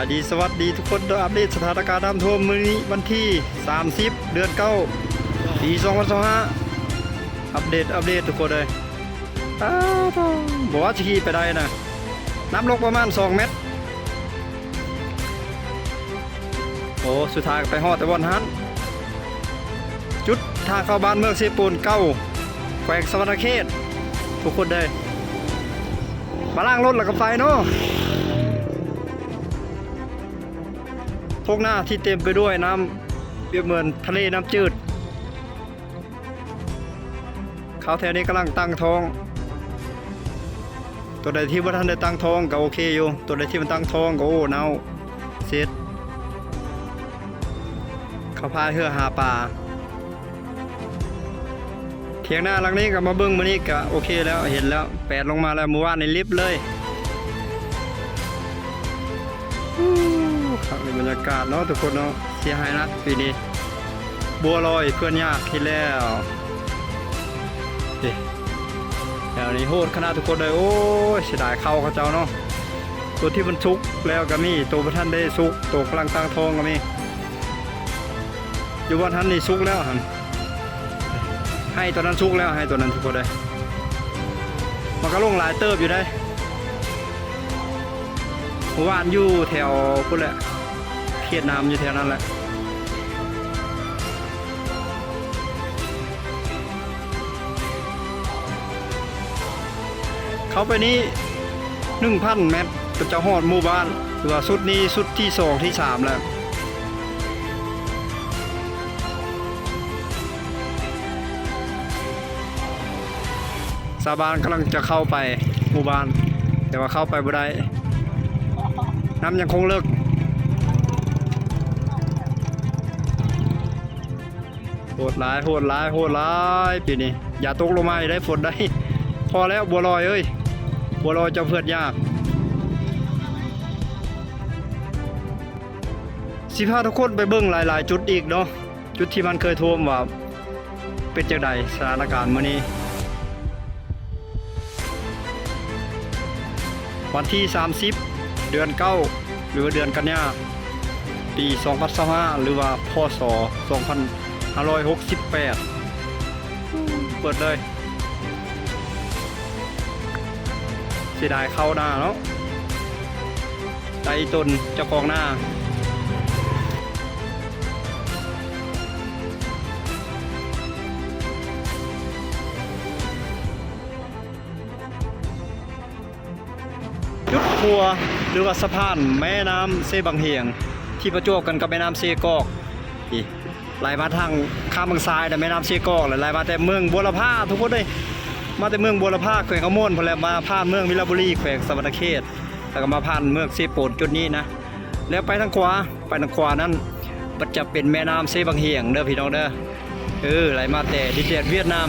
ສະບາຍດີ ສະຫວັດດີທຸກຄົນເດີ. ອັບເດດສະຖານະການນ້ຳຖ້ວມມື້ນີ້ວັນທີສາມສິບ ເດືອນເກົ້າ ປີສອງພັນຊາວຫ້າ. ອັບເດດ ອັບເດດທຸກຄົນເດີ. ອ້າໂທ້ ບໍ່ວ່າຊິຂີ່ໄປໃດນະ ນ້ຳລົກປະມານສອງແມັດ. ໂອ້ ສຸດທ້າຍກໍໄປຮອດແຕ່ບ່ອນຫັ້ນ ຈຸດທາງເຂົ້າບ້ານເມືອງເຊໂປນເກົ່າ ແຂວງສະຫວັນນະເຂດ ທຸກຄົນເດີ. ມາລ້າງລົດແລ້ວກໍໄປເນາະ. ທົ່ງນາທີ່ເຕັມໄປດ້ວຍນ້ຳ ປຽບເໝືອນທະເລນ້ຳຈືດ. ເຂົ້າແຖວນີ້ກຳລັງຕັ້ງທ້ອງ. ຕົວໃດທີ່ບໍ່ທັນໄດ້ຕັ້ງທ້ອງກໍໂອເຄຢູ່, ຕົວໃດທີ່ມັນຕັ້ງທ້ອງກໍ ໂອ້ ເນົ່າເສັດ. ເຂົາພາຍເຮືອຫາປາ. ຖຽງນາຫຼັງນີ້ກໍມາເບິ່ງມື້ນີ້ກໍໂອເຄແລ້ວ, ເຫັນແລ້ວ ແປດລົງມາແລ້ວ. ມື້ວານນີ້ລິບເລີຍ. ອູ້ ຄັກໃນບັນຍາກາດເນາະທຸກຄົນເນາະ. ເສຍຫາຍໜັກປີນີ້. ບົວລອຍເພື່ອນຍາກເຮັດແລ້ວ. ເດ້ ແຖວນີ້ໂຫດຂະໜາດທຸກຄົນເລີຍ. ໂອ້ຍ ເສຍດາຍເຂົ້າເຂົາເຈົ້າເນາະ. ໂຕທີ່ມັນສຸກແລ້ວກໍມີ, ໂຕບໍ່ທັນໄດ້ສຸກ, ໂຕກຳລັງຕັ້ງທ້ອງກໍມີ. ຢູ່ບ່ອນຫັ້ນນີ້ສຸກແລ້ວຫັ້ນ. ໄຮ່ຕົວນັ້ນສຸກແລ້ວ, ໄຮ່ຕົວນັ້ນທຸກຄົນເລີຍ. ມັນກໍລົງຫຼາຍເຕີບຢູ່ເດ້. ເມື່ອວານຢູ່ແຖວພຸ້ນແຫຼະ, ເຂດນ້ຳຢູ່ແຖວນັ້ນແຫຼະ. ເຂົ້າໄປນີ້ໜຶ່ງພັນແມັດ ກໍຈະຮອດໝູ່ບ້ານ, ຖືວ່າຊຸດນີ້ຊຸດທີສອງ ທີສາມແລ້ວ. ຊາວບ້ານກຳລັງຈະເຂົ້າໄປໝູ່ບ້ານ, ແຕ່ວ່າເຂົ້າໄປບໍ່ໄດ້, ນ້ຳຍັງຄົງເລິກ. ໂຫດຫຼາຍ ໂຫດຫຼາຍ ໂຫດຫຼາຍປີນີ້. ຢ່າຕົກລົງມາອີກໄດ້ຝົນໄດ້. ພໍແລ້ວບົວລອຍເອີຍ, ບົວລອຍເຈົ້າເພື່ອນຍາກ. ຊິພາທຸກຄົນໄປເບິ່ງຫຼາຍໆຈຸດອີກເນາະ, ຈຸດທີ່ມັນເຄີຍຖ້ວມວ່າເປັນຈັ່ງໃດສະຖານະການມື້ນີ້. ວັນທີສາມສິບ ເດືອນເກົ້າ ຫຼືວ່າເດືອນກັນຍາ ປີສອງພັນຊາວຫ້າ ຫຼືວ່າ ພ.ສ. ສອງພັນຫ້າຮ້ອຍຫົກສິບແປດ ເປີດເລີຍ. ເສຍດາຍເຂົ້ານາເນາະ. ໄດ້ຕົນເຈົ້າຂອງນາ. ຈຸດຂົວ ຫຼືວ່າສະພານແມ່ນ້ຳເຊບັງຫຽງ ທີ່ປະຈວບກັນກັບແມ່ນ້ຳເຊກອກ ນີ້ ໄຫຼມາທາງຂ້າມເມືອງຊາຍ ແລະ ແມ່ນ້ຳເຊກອກ ແລະ ໄຫຼມາແຕ່ເມືອງບົວລະພາ ທຸກຄົນເອີຍ. ມາແຕ່ເມືອງບົວລະພາ ແຂວງຄຳມ່ວນພຸ້ນແຫຼະ, ມາຜ່ານເມືອງວິລະບູລີ ແຂວງສະຫວັນນະເຂດ ແລ້ວກໍມາຜ່ານເມືອງເຊໂປນຈຸດນີ້ນະ. ແລ້ວໄປທາງຂວາ ໄປທາງຂວານັ້ນ ມັນຈະເປັນແມ່ນ້ຳເຊບັງຫຽງເດີ ພີ່ນ້ອງເດີ. ເອີ ໄຫຼມາແຕ່ດິນແດນຫວຽດນາມ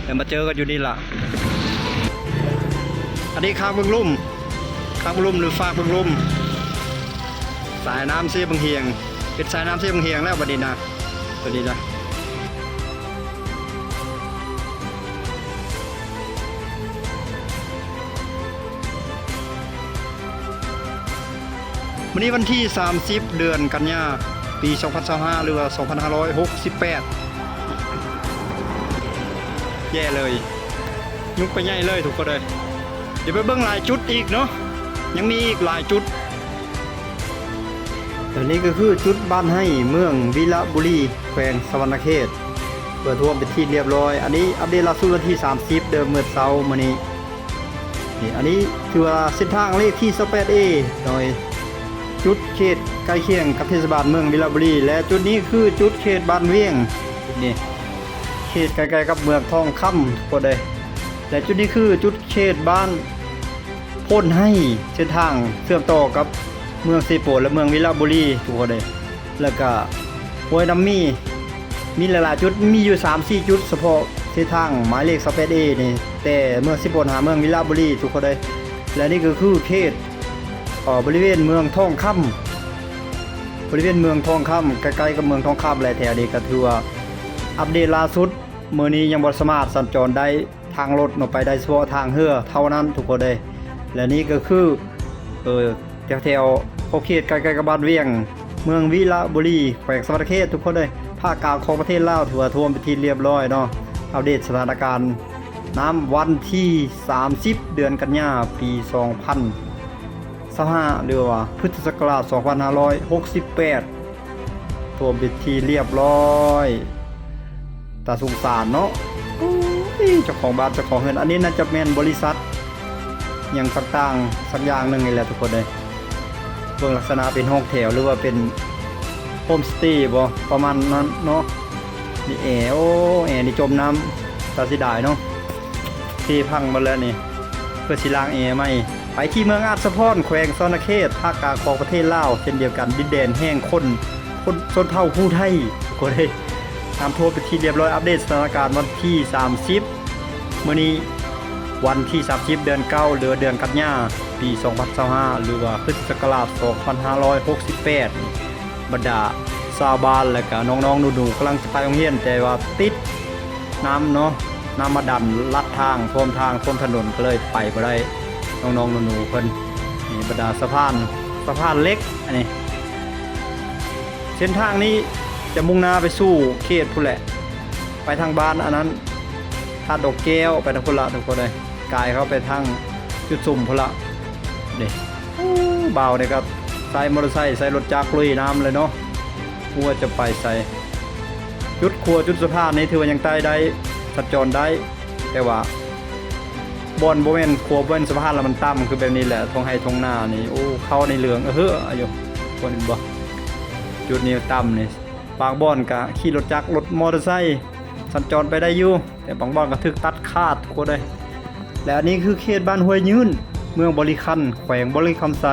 ແລ້ວມາເຈີກັນຢູ່ນີ້ລະ. ອັນນີ້ຂ້າງເມືອງລຸ່ມ ຂ້າງເມືອງລຸ່ມ ຫຼື ຟາກເມືອງລຸ່ມ. ສາຍນ້ຳເຊບັງຫຽງ ເປັນສາຍນ້ຳເຊບັງຫຽງແລ້ວບັດນີ້ນະ ບັດນີ້ນະ. ມື້ນີ້ວັນທີສາມສິບ ເດືອນກັນຍາ ປີສອງພັນຊາວຫ້າ ຫຼືວ່າ ສອງພັນຫ້າຮ້ອຍຫົກສິບແປດ. ແຍ່ເລີຍ ຍຸບໄປໃຫຍ່ເລີຍທຸກຄົນເອີຍ. ດຽວໄປເບິ່ງຫຼາຍຈຸດອີກເນາະ, ຍັງມີອີກຫຼາຍຈຸດ. ແລະ ນີ້ກໍຄືຈຸດບ້ານໄຮ່ ເມືອງວິລະບູລີ ແຂວງສະຫວັນນະເຂດ ເພື່ອຖ້ວມເປັນທີ່ຮຽບຮ້ອຍ. ອັນນີ້ອັບເດດລ່າສຸດວັນທີສາມສິບ ເດີ ມື້ເຊົ້າມື້ນີ້. ນີ້ ອັນນີ້ຖືວ່າເສັ້ນທາງເລກທີຊາວແປດເອ ໂດຍຈຸດເຂດໃກ້ຄຽງກັບເທດສະບານເມືອງວິລະບູລີ ແລະ ຈຸດນີ້ຄືຈຸດເຂດບ້ານວຽງ ຈຸດນີ້ ເຂດໃກ້ໆກັບເມືອງທອງຄຳ ທຸກຄົນເອີຍ. ແລະ ຈຸດນີ້ຄືຈຸດເຂດບ້ານໂພນໄຮ ເສັ້ນທາງເຊື່ອມຕໍ່ກັບເມືອງເຊໂປນ ແລະ ເມືອງວິລະບູລີ ທຸກຄົນເອີຍ. ແລ້ວກະຫ້ວຍນ້ຳມີ ມີຫຼາຍໆຈຸດ ມີຢູ່ສາມສີ່ຈຸດ ສະເພາະເສັ້ນທາງໝາຍເລກຊາວແປດເອນີ້ ແຕ່ເມືອງເຊໂປນຫາເມືອງວິລະບູລີ ທຸກຄົນເອີຍ. ແລະ ນີ້ກໍຄືເຂດ ເອີ ບໍລິເວນເມືອງທອງຄຳ ບໍລິເວນເມືອງທອງຄຳ ໃກ້ໆກັບເມືອງທອງຄຳ ແລະ ແຖວນີ້ກໍຖືວ່າອັບເດດລ່າສຸດ. ມື້ນີ້ຍັງບໍ່ສາມາດສັນຈອນໄດ້ທາງລົດເນາະ, ໄປໄດ້ສະເພາະທາງເຮືອເທົ່ານັ້ນ ທຸກຄົນເອີຍ. ແລະ ນີ້ກໍຄື ເອີ ແຖວໆ ຂອບເຂດໃກ້ໆກັບບ້ານວຽງ ເມືອງວິລະບູລີ ແຂວງສະຫວັນນະເຂດ ທຸກຄົນເອີຍ. ພາກກາງຂອງປະເທດລາວຖືວ່າຖ້ວມເປັນທີ່ລຽບຮ້ອຍເນາະ. ອັບເດດສະຖານະການນ້ຳວັນທີສາມສິບ ເດືອນກັນຍາ ປີສອງພັນຊາວຫ້າ ຫຼືວ່າພຶດທະສັກກະລາດສອງພັນຫ້າຮ້ອຍຫົກສິບແປດ ຖ້ວມເປັນທີ່ລຽບຮ້ອຍ. ຕາສົງສານເນາະ. ໂອ້ຍ ເຈົ້າຂອງບ້ານເຈົ້າຂອງເຮືອນ ອັນນີ້ໜ້າຈະແມ່ນບໍລິສັດຫຍັງຕ່າງໆສັກຢ່າງໜຶ່ງນີ້ແຫຼະທຸກຄົນເອີຍ. ເບິ່ງລັກສະນະເປັນຫ້ອງແຖວ ຫຼືວ່າເປັນໂຮມສະເຕບໍ່ ປະມານນັ້ນເນາະ. ມີແອ ໂອ້ ແອນີ້ຈົມນ້ຳ ຕາເສຍດາຍເນາະ ເທພັງໝົດແລ້ວນີ້ ເພື່ອຊິລ້າງແອໃໝ່. ໄປທີ່ເມືອງອາດສະພອນ ແຂວງສະຫວັນນະເຂດ ພາກກາງຂອງປະເທດລາວ ເຊັ່ນດຽວກັນ ດິນແດນແຫ່ງຄົນ ຄົນຊົນເຜົ່າຜູ້ໄທ ທຸກຄົນເອີຍ. ນ້ຳຖ້ວມເປັນທີ່ລຽບຮ້ອຍ. ອັບເດດສະຖານະການວັນທີສາມສິບ ມື້ນີ້ວັນທີສາມສິບ ເດືອນເກົ້າ ຫຼືວ່າເດືອນກັນຍາ ປີສອງພັນຊາວຫ້າ ຫຼືວ່າພຸດທະສັກກະລາດສອງພັນຫ້າຮ້ອຍຫົກສິບແປດ ບັນດາຊາວບ້ານ ແລະກະນ້ອງໆໜູໆ ກຳລັງຈະໄປໂຮງຮຽນ ແຕ່ວ່າຕິດນ້ຳເນາະ ນ້ຳມາດັນລັດທາງ ຖ້ວມທາງ ຖ້ວມຖະໜົນ ກໍເລີຍໄປບໍ່ໄດ້. ນ້ອງໆໜູໆເພິ່ນ ນີ້ບັນດາສະພານ ສະພານເຫຼັກ ອັນນີ້ ເສັ້ນທາງນີ້ຈະມຸ່ງໜ້າໄປສູ່ເຂດພຸ້ນແຫຼະ ໄປທາງບ້ານອັນນັ້ນ ທາດດອກແກ້ວ ໄປທາງພຸ້ນລະທຸກຄົນເອີຍ. ກາຍເຂົ້າໄປທາງຈຸດຊຸມພຸ້ນລະ. ນີ້ ໂອ້ ບ່າວນີ້ກໍໃຊ້ມໍເຕີໄຊ ໃຊ້ລົດຈັກລຸຍນ້ຳເລີຍເນາະ. ບໍ່ວ່າຈະໄປໃສ ຈຸດຂົວຈຸດສະພານນີ້ຖືວ່າຍັງໄຕ່ໄດ້ ສັນຈອນໄດ້ ແຕ່ວ່າບ່ອນບໍ່ແມ່ນຂົວ ບໍ່ແມ່ນສະພານລະມັນຕ່ຳ ຄືແບບນີ້ແຫຼະ. ທົ່ງໄຮ່ທົ່ງນານີ້ ໂອ້ ເຂົ້າໃນເຫຼືອງ ເອີ ເຮີ້ ອາຍຸ ຄົນເຫັນບໍ່ ຈຸດນີ້ຕ່ຳນີ້. ບາງບ່ອນກະຂີ່ລົດຈັກ ລົດມໍເຕີໄຊ ສັນຈອນໄປໄດ້ຢູ່ ແຕ່ບາງບ່ອນກໍຖືກຕັດຂາດ ທຸກຄົນເອີຍ. ແລະ ອັນນີ້ຄືເຂດບ້ານຫ້ວຍຍືນ ເມືອງບໍລິຄັນ ແຂວງບໍລິຄຳໄຊ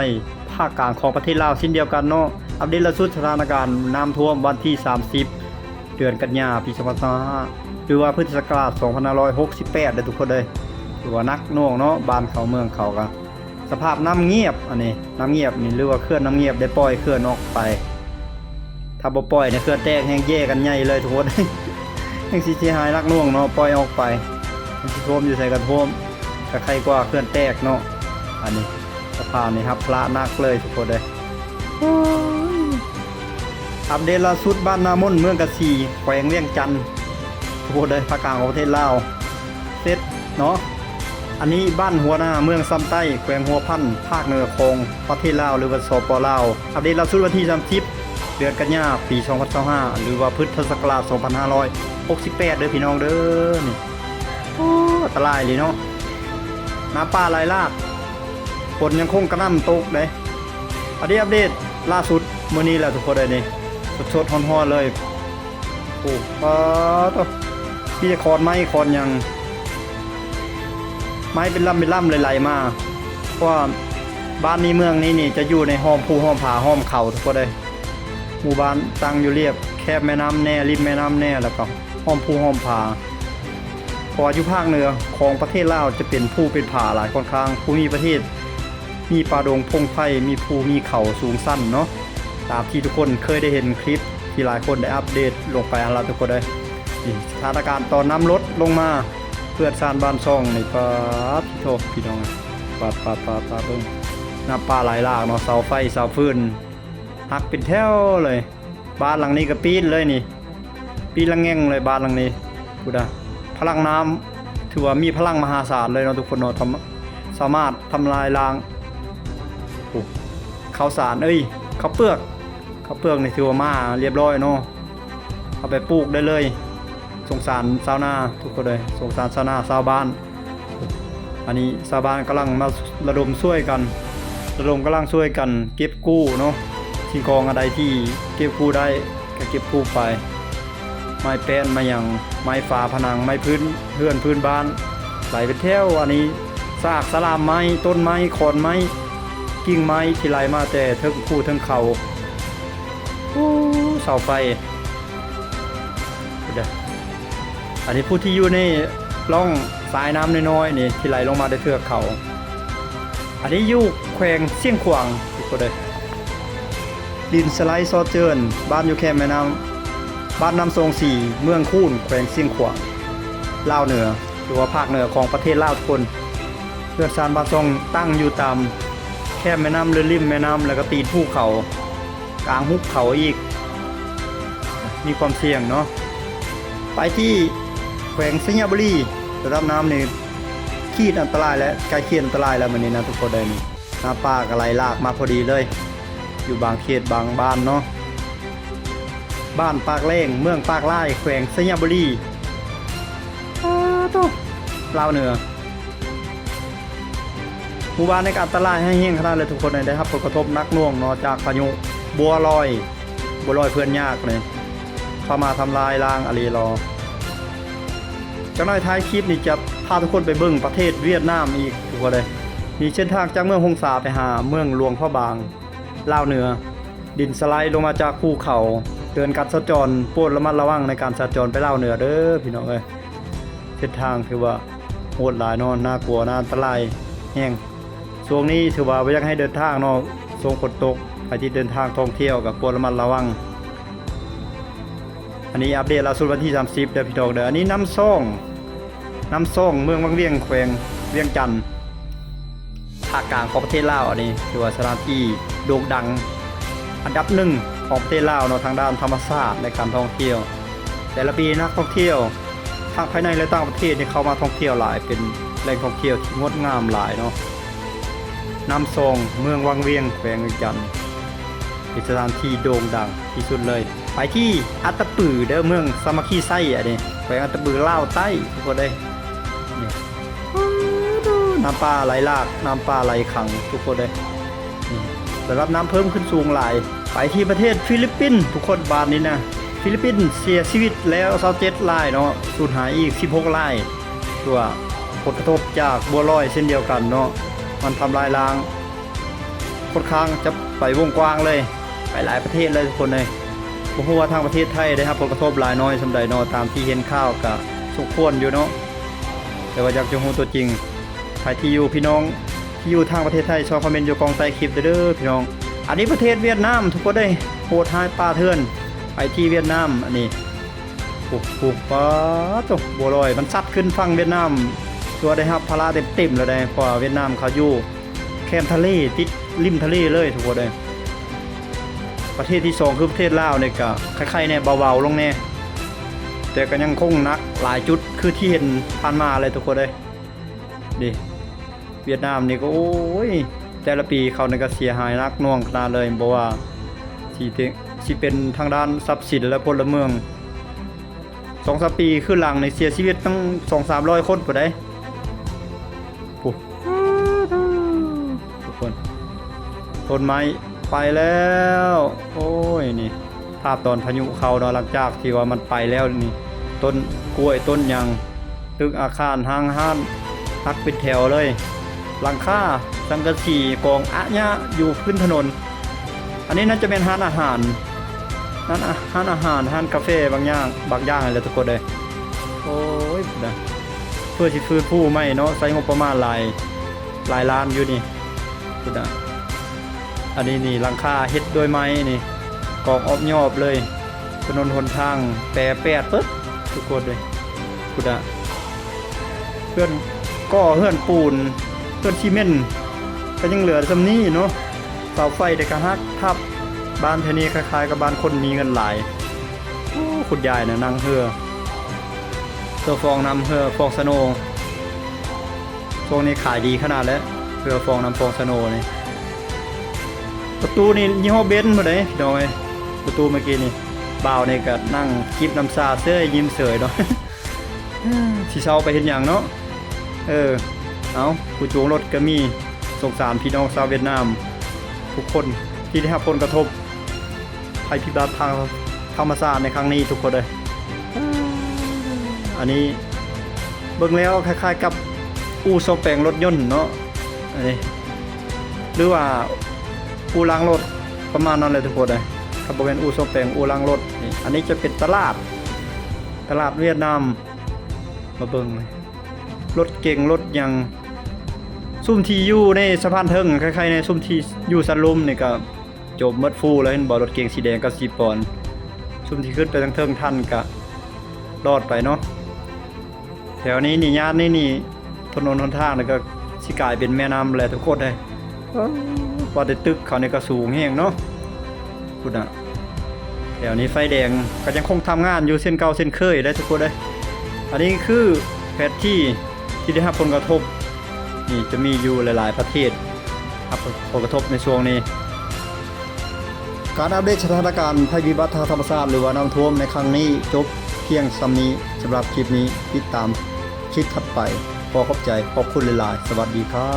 ພາກກາງຂອງປະເທດລາວເຊັ່ນດຽວກັນເນາະ. ອັບເດດລ່າສຸດສະຖານະການນ້ຳຖ້ວມວັນທີສາມສິບ ເດືອນກັນຍາ ປີສອງພັນຊາວຫ້າ ຫຼືວ່າພຸດທະສັກກະລາດສອງພັນຫ້າຮ້ອຍຫົກສິບແປດເດີທຸກຄົນເອີຍ. ຖືວ່າໜັກໜ່ວງເນາະ ບ້ານເຂົາເມືອງເຂົາກະ ສະພາບນ້ຳງຽບ ອັນນີ້ນ້ຳງຽບນີ້ ຫຼືວ່າເຂື່ອນນ້ຳງຽບໄດ້ປ່ອຍເຂື່ອນອອກໄປ. ຖ້າບໍ່ປ່ອຍນີ້ເຂື່ອນແຕກແຮ່ງແຍ່ກັນໃຫຍ່ເລີຍທຸກຄົນ ແຮ່ງຊິເສຍຫາຍໜັກໜ່ວງເນາະ. ປ່ອຍອອກໄປ ມັນຊິຖ້ວມຢູ່ໃສກໍຖ້ວມ ກໍໄຄກວ່າເຂື່ອນແຕກເນາະ. ອັນນີ້ສະພານນີ້ຮັບພາລະໜັກເລີຍທຸກຄົນເອີຍ. ໂອ້ຍ ອັບເດດລ່າສຸດ ບ້ານນາມົນ ເມືອງກະສີ ແຂວງວຽງຈັນ ໂອ້ ໄດ້ພາກກາງຂອງປະເທດລາວ ເສັດເນາະ. ອັນນີ້ບ້ານຫົວນາ ເມືອງຊຳໃຕ້ ແຂວງຫົວພັນ ພາກເໜືອຂອງປະເທດລາວ ຫຼືວ່າ ສປ ລາວ. ອັບເດດລ່າສຸດວັນທີສາມສິບ ເດືອນກັນຍາ ປີສອງພັນຊາວຫ້າ ຫຼືວ່າພຸດທະສັກກະລາດສອງພັນຫ້າຮ້ອຍຫົກສິບແປດເດີພີ່ນ້ອງເດີ. ນີ້ ໂອ້ ອັນຕະລາຍເລີຍເນາະ ນ້ຳປ່າໄຫຼຫຼາກ ຝົນຍັງຄົງກະໜ່ຳຕົກເດ້. ອັນນີ້ອັບເດດລ່າສຸດມື້ນີ້ແຫຼະທຸກຄົນເອີຍ ນີ້ສົດໆຮ້ອນໆເລີຍ. ໂອ້ ປາໂຕ ມີແຕ່ຂອນໄມ້ຂອນຫຍັງ ໄມ້ເປັນລຳເປັນລຳໄຫຼໆມາ ເພາະວ່າບ້ານນີ້ເມືອງນີ້ນີ້ຈະຢູ່ໃນອ້ອມພູອ້ອມຜາອ້ອມເຂົາທຸກຄົນເອີຍ. ໝູ່ບ້ານຕັ້ງຢູ່ລຽບແຄມແມ່ນ້ຳແດ່ ລິມແມ່ນ້ຳແດ່ ແລ້ວກໍອ້ອມພູອ້ອມຜາ ເພາະວ່າຢູ່ພາກເໜືອຂອງປະເທດລາວຈະເປັນພູເປັນຜາຫຼາຍຂ້ອນຂ້າງ ພູມີປະເທດ ມີປ່າດົງພົງໄພ ມີພູມີເຂົາສູງຊັນເນາະ ຕາມທີ່ທຸກຄົນເຄີຍໄດ້ເຫັນຄລິບທີ່ຫຼາຍຄົນໄດ້ອັບເດດລົງໄປຫັ້ນລະທຸກຄົນເອີຍ. ນີ້ສະຖານະການຕອນນ້ຳລົດລົງມາ ເຮືອນຊານບ້ານຊ່ອງນີ້ ປາດໂທ້ ພີ່ນ້ອງ ປາດໆໆໆ ເບິ່ງ ນ້ຳປ່າໄຫຼຫຼາກເນາະ ເສົາໄຟເສົາຟືນຫັກເປັນແຖວເລີຍ. ບ້ານຫຼັງນີ້ກໍປີ້ນເລີຍນີ້ ປີ້ນລະແງ່ງເລີຍບ້ານຫຼັງນີ້ ພຸ້ນນະ. ພະລັງນ້ຳຖືວ່າມີພະລັງມະຫາສານເລີຍເນາະທຸກຄົນເນາະ ທຳ ສາມາດທຳລາຍລ້າງ ໂອ້ ເຂົ້າສານ ເອີຍ ເຂົ້າເປືອກ ເຂົ້າເປືອກນີ້ຖືວ່າມາຮຽບຮ້ອຍເນາະ ເອົາໄປປູກໄດ້ເລີຍ. ສົງສານຊາວນາທຸກຄົນເອີຍ ສົງສານຊາວນາຊາວບ້ານ. ອັນນີ້ຊາວບ້ານກຳລັງມາລະດົມຊ່ວຍກັນ ລະດົມກຳລັງຊ່ວຍກັນເກັບກູ້ເນາະ ສິ່ງຂອງອັນໃດທີ່ເກັບກູ້ໄດ້ກໍເກັບກູ້ໄປ ໄມ້ແປ້ນໄມ້ຫຍັງ ໄມ້ຝາຜະໜັງ ໄມ້ພື້ນເຮືອນພື້ນບ້ານ ໄຫຼເປັນແຖວ. ອັນນີ້ຊາກສະຫຼາມໄມ້ ຕົ້ນໄມ້ ຂອນໄມ້ ກິ່ງໄມ້ທີ່ໄຫຼມາແຕ່ເທິງພູເທິງເຂົາ ໂອ້ ເສົາໄຟ ເດີ ອັນນີ້ຜູ້ທີ່ຢູ່ໃນຮ່ອງສາຍນ້ຳນ້ອຍໆນີ້ ທີ່ໄຫຼລົງມາແຕ່ເທື່ອເຂົາ. ອັນນີ້ຢູ່ແຂວງຊຽງຂວາງ ທຸກຄົນເດີ ດິນສະໄລຊອດເຈີນ ບ້ານຢູ່ແຄມແມ່ນ້ຳ ບ້ານນ້ຳຊົງສີ ເມືອງຄູນ ແຂວງຊຽງຂວາງ ລາວເໜືອ ຫຼືວ່າພາກເໜືອຂອງປະເທດລາວທຸກຄົນ. ເຮືອນຊານບ້ານຊ່ອງຕັ້ງຢູ່ຕາມ ແຄມແມ່ນ້ຳ ຫຼື ລິມແມ່ນ້ຳ ແລ້ວກໍຕີນພູເຂົາ ກາງຫຸບເຂົາອີກ ມີຄວາມສ່ຽງເນາະ. ໄປທີ່ແຂວງໄຊຍະບູລີ ລະດັບນ້ຳນີ້ຂີດອັນຕະລາຍແລ້ວ ໃກ້ຂີດອັນຕະລາຍແລ້ວມື້ນີ້ນະທຸກຄົນເອີຍ. ນ້ຳປ່າກໍໄຫຼຫຼາກມາພໍດີເລີຍ ຢູ່ບາງເຂດບາງບ້ານເນາະ. ບ້ານປາກແລ້ງ ເມືອງປາກລາຍ ແຂວງໄຊຍະບູລີ ປາໂທ້ ລາວເໜືອ. ໝູ່ບ້ານນີ້ກໍອັນຕະລາຍຮ້າຍແຮງຂະໜາດເລີຍທຸກຄົນເອີຍ ໄດ້ຮັບຜົນກະທົບໜັກໜ່ວງເນາະ ຈາກພາຍຸບົວລອຍ ບົວລອຍເພື່ອນຍາກນີ້ ເຂົ້າມາທຳລາຍລ້າງອີ່ຫຼີຫຼໍ. ຈັກໜ້ອຍທ້າຍຄລິບນີ້ຈະພາທຸກຄົນໄປເບິ່ງປະເທດຫວຽດນາມອີກທຸກຄົນເອີຍ. ມີເສັ້ນທາງຈາກເມືອງຫົງສາໄປຫາເມືອງຫຼວງພະບາງ ລາວເໜືອ. ດິນສະໄລລົງມາຈາກພູເຂົາ ເຕືອນການສັນຈອນ ໂປດລະມັດລະວັງໃນການສັນຈອນໄປລາວເໜືອເດີພີ່ນ້ອງເອີຍ. ເສັ້ນທາງຖືວ່າໂຫດຫຼາຍເນາະ ໜ້າກົວ ໜ້າອັນຕະລາຍແຮງ. ຊ່ວງນີ້ຖືວ່າບໍ່ຢາກໃຫ້ເດີນທາງເນາະ ຊ່ວງຝົນຕົກ ໃຜທີ່ເດີນທາງທ່ອງທ່ຽວກໍໂປດລະມັດລະວັງ. ອັນນີ້ອັບເດດລ່າສຸດວັນທີສາມສິບເດີພີ່ນ້ອງເດີ. ອັນນີ້ນ້ຳຊອງ ນ້ຳຊອງ ເມືອງວັງວຽງ ແຂວງວຽງຈັນ ພາກກາງຂອງປະເທດລາວ. ອັນນີ້ຖືວ່າສະຖານທີ່ໂດ່ງດັງອັນດັບໜຶ່ງຂອງປະເທດລາວເນາະ ທາງດ້ານທຳມະຊາດ ແລະ ການທ່ອງທ່ຽວ. ແຕ່ລະປີນັກທ່ອງທ່ຽວທັງພາຍໃນ ແລະ ຕ່າງປະເທດນີ້ເຂົ້າມາທ່ອງທ່ຽວຫຼາຍ ເປັນແຫຼ່ງທ່ອງທ່ຽວທີ່ງົດງາມຫຼາຍເນາະ. ນ້ຳຊອງ ເມືອງວັງວຽງ ແຂວງວຽງຈັນ ເປັນສະຖານທີ່ໂດ່ງດັງທີ່ສຸດເລີຍ. ໄປທີ່ອັດຕະປືເດີ ເມືອງສາມັກຄີໄຊ ອັນນີ້ແຂວງອັດຕະປື ລາວໃຕ້ ທຸກຄົນເອີຍ. ນີ້ ນ້ຳປ່າໄຫຼຫຼາກ ນ້ຳປ່າໄຫຼຂັງ ທຸກຄົນເອີຍ. ນີ້ ລະດັບນ້ຳເພີ່ມຂຶ້ນສູງຫຼາຍ. ໄປທີ່ປະເທດຟີລິບປິນ ທຸກຄົນ ບາດນີ້ນະ ຟີລິບປິນເສຍຊີວິດແລ້ວຊາວເຈັດລາຍເນາະ ສູນຫາຍອີກສິບຫົກລາຍ. ຕົວຜົນກະທົບຈາກບົວລອຍເຊັ່ນດຽວກັນເນາະ ມັນທຳລາຍລ້າງ ຂ້ອນຂ້າງຈະໄປວົງກວ້າງເລີຍ ໄປຫຼາຍປະເທດເລີຍທຸກຄົນເອີຍ. ບໍ່ຮູ້ວ່າທາງປະເທດໄທໄດ້ຮັບຜົນກະທົບຫຼາຍນ້ອຍສ່ຳໃດເນາະ ຕາມທີ່ເຫັນຂ່າວກະສົມຄວນຢູ່ເນາະ ແຕ່ວ່າຢາກຈະຮູ້ຕົວຈິງ. ໃຜທີ່ຢູ່ ພີ່ນ້ອງທີ່ຢູ່ທາງປະເທດໄທ ຊ່ອຍຄອມເມັນຢູ່ກ້ອງໃຕ້ຄລິບເດີພີ່ນ້ອງ. ອັນນີ້ປະເທດຫວຽດນາມ ທຸກຄົນເອີຍ ໂຫດຮ້າຍປ່າເຖື່ອນ. ໄປທີ່ຫວຽດນາມ ອັນນີ້ ໂອ້ໂຫ ປາໂທ້ ບົວລອຍມັນຊັດຂຶ້ນຝັ່ງຫວຽດນາມ ຖືວ່າໄດ້ຮັບພາລະເຕັມໆແລ້ວເດ້ ເພາະວ່າຫວຽດນາມເຂົາຢູ່ແຄມທະເລ ຕິດລິມທະເລເລີຍທຸກຄົນເອີຍ. ປະເທດທີສອງຄືປະເທດລາວນີ້ກະໄຄໆແດ່ ເບົາໆລົງແດ່ ແຕ່ກໍຍັງຄົງໜັກຫຼາຍຈຸດຄືທີ່ເຫັນຜ່ານມາເລີຍທຸກຄົນເອີຍ. ນີ້ຫວຽດນາມນີ້ກໍ ໂອ້ຍ ແຕ່ລະປີເຂົານີ້ກໍເສຍຫາຍໜັກໜ່ວງຂະໜາດເລີຍ ບໍ່ວ່າຊິເປັນ ຊິເປັນທາງດ້ານຊັບສິນ ແລະ ພົນລະເມືອງ. ສອງສາມປີຄືຫຼັງນີ້ເສຍຊີວິດຕັ້ງສອງສາມຮ້ອຍຄົນພຸ້ນໃດ໋. ໂອ້ ທຸກຄົນ ຕົ້ນໄມ້ໄປແລ້ວ. ໂອ້ຍ ນີ້ພາບຕອນພາຍຸເຂົ້າເນາະ ຫຼັງຈາກທີ່ວ່າມັນໄປແລ້ວນີ້ ຕົ້ນກ້ວຍ ຕົ້ນຫຍັງ ຕຶກອາຄານ ຫ້າງຮ້ານ ຫັກເປັນແຖວເລີຍ. ຫຼັງຄາ ສັງກະສີກອງອະຍະຢູ່ພື້ນຖະໜົນ. ອັນນີ້ໜ້າຈະແມ່ນຮ້ານອາຫານ ຮ້ານອາ ຮ້ານອາຫານ ຮ້ານກາເຟບາງຢ່າງ ບາງຢ່າງຫັ້ນແຫຼະທຸກຄົນເອີຍ. ໂອ້ຍ ພຸ້ນນະ ເພື່ອຊິຟື້ນຟູໃໝ່ເນາະ ໃຊ້ງົບປະມານຫຼາຍ ຫຼາຍລ້ານຢູ່ນີ້ ພຸ້ນນະ. ອັນນີ້ນີ້ ຫຼັງຄາເຮັດດ້ວຍໄມ້ນີ້ ກອງອອບຍອບເລີຍ. ຖະໜົນຫົນທາງແປແປດເປີດ ທຸກຄົນເອີຍ ພຸ້ນນະ. ເຮືອນກໍ່ ເຮືອນປູນ ເຮືອນຊີເມັນ ກໍຍັງເຫຼືອສ່ຳນີ້ເນາະ. ເສົາໄຟແຕ່ກໍຫັກທັບ. ບ້ານແຖວນີ້ຄ້າຍໆກັບບ້ານຄົນມີເງິນຫຼາຍ. ໂອ້ ຄຸນຍາຍນະນັ່ງເຮືອ ເຮືອຟອງນ້ຳ ເຮືອຟອງສະໂນ. ຊ່ວງນີ້ຂາຍດີຂະໜາດແຫຼະ ເຮືອຟອງນ້ຳຟອງສະໂນນີ້. ປະຕູນີ້ຍີ່ຫໍ້ເບັນພຸ້ນເດ້ພີ່ນ້ອງເອີຍ. ປະຕູເມື່ອກີ້ນີ້ ບ່າວນີ້ກໍນັ່ງຈິບນ້ຳຊາເສີຍ ຍິ້ມເສີຍເນາະ. ຊິເຊົາໄປເຮັດຫຍັງເນາະ? ເອີ ເອົາ ຜູ້ຈູງລົດກໍມີ. ສົງສານພີ່ນ້ອງຊາວຫວຽດນາມທຸກຄົນທີ່ໄດ້ຮັບຜົນກະທົບໄພພິບັດທາງທຳມະຊາດໃນຄັ້ງນີ້ທຸກຄົນເອີຍ. ອັນນີ້ເບິ່ງແລ້ວຄ້າຍໆກັບອູ່ສ້ອມແປງລົດຍົນເນາະ ອັນນີ້ ຫຼືວ່າອູ່ລ້າງລົດ ປະມານນັ້ນແຫຼະທຸກຄົນເອີຍ. ຄັນບໍ່ແມ່ນອູ່ສ້ອມແປງ ອູ່ລ້າງລົດນີ້. ອັນນີ້ຈະເປັນຕະຫຼາດ ຕະຫຼາດຫວຽດນາມ. ມາເບິ່ງລົດເກັງລົດຫຍັງ ຊຸມທີ່ຢູ່ໃນສະພານເທິງ ຄ້າຍໆໃນຊຸມທີ່ຢູ່ຊັ້ນລຸ່ມນີ້ກໍຈົມໝົດຟູແລ້ວ ເຫັນບໍ່? ລົດເກັງສີແດງກັບສີປອນ ຊຸມທີ່ຂຶ້ນໄປທາງເທິງທັນກໍລອດໄປເນາະ. ແຖວນີ້ນີ້ ຍ່ານນີ້ນີ້ ຖະໜົນຫົນທາງນີ້ກໍຊິກາຍເປັນແມ່ນ້ຳແຫຼະທຸກຄົນເອີຍ. ວ່າແຕ່ຕຶກເຂົານີ້ກໍສູງແຮງເນາະ. ພຸ້ນນະ ແຖວນີ້ໄຟແດງກໍຍັງຄົງທຳງານຢູ່ເຊັ່ນເກົ່າເຊັ່ນເຄີຍເດ້ທຸກຄົນເອີຍ. ອັນນີ້ຄືແຜນທີ່ທີ່ໄດ້ຮັບຜົນກະທົບ ນີ້ຈະມີຢູ່ຫຼາຍໆປະເທດຮັບຜົນກະທົບໃນຊ່ວງນີ້. ການອັບເດດສະຖານະການໄພພິບັດທາງທຳມະຊາດ ຫຼືວ່ານ້ຳຖ້ວມໃນຄັ້ງນີ້ຈົບພຽງສ່ຳນີ້. ສຳລັບຄລິບນີ້ ຕິດຕາມຄລິບຖັດໄປ. ຂໍຂອບໃຈ, ຂອບຄຸນຫຼາຍໆ. ສະຫວັດດີຄັບ.